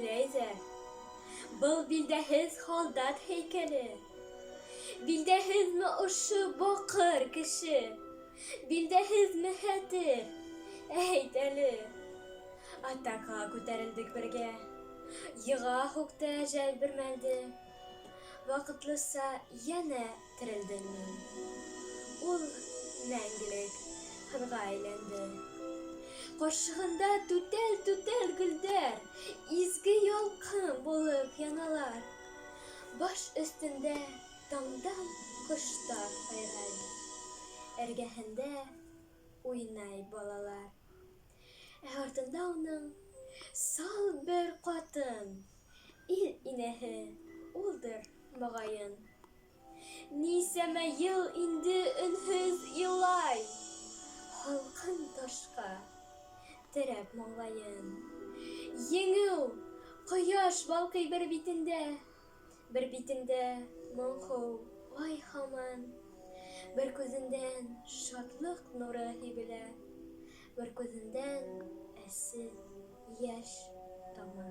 Һөйләйҙәр. Был билдәһеҙ һалдат һәйкәле. Билдәһеҙме ошо баҡыр кеше? Билдәһеҙме хәтер? Әйт әле. Атакаға күтәрелдек бергә. Йыға һуҡты әжәл бер мәлде. Ваҡытлыса йәнә терелдем мин. Ул мәңгелек һынға әйләнде. Ҡаршыһында түтәл-түтәл гөлдәр изге ялҡын булып яналар. Баш өҫтөндә таңдан ҡоштар һайрай. Эргәһендә уйнай балалар. Ә артында уның сал бер ҡатын, ил инәһе улдыр, моғайын. Нисәмә йыл инде өнһөҙ илай, һалҡын ташҡа терәп маңлайын. Еңеү, ҡояш балҡый бер битендә, бер битендә моңһоу ай һаман. Бер күҙендән шатлыҡ нуры һибелә, бер күҙендән әсе йәш тама.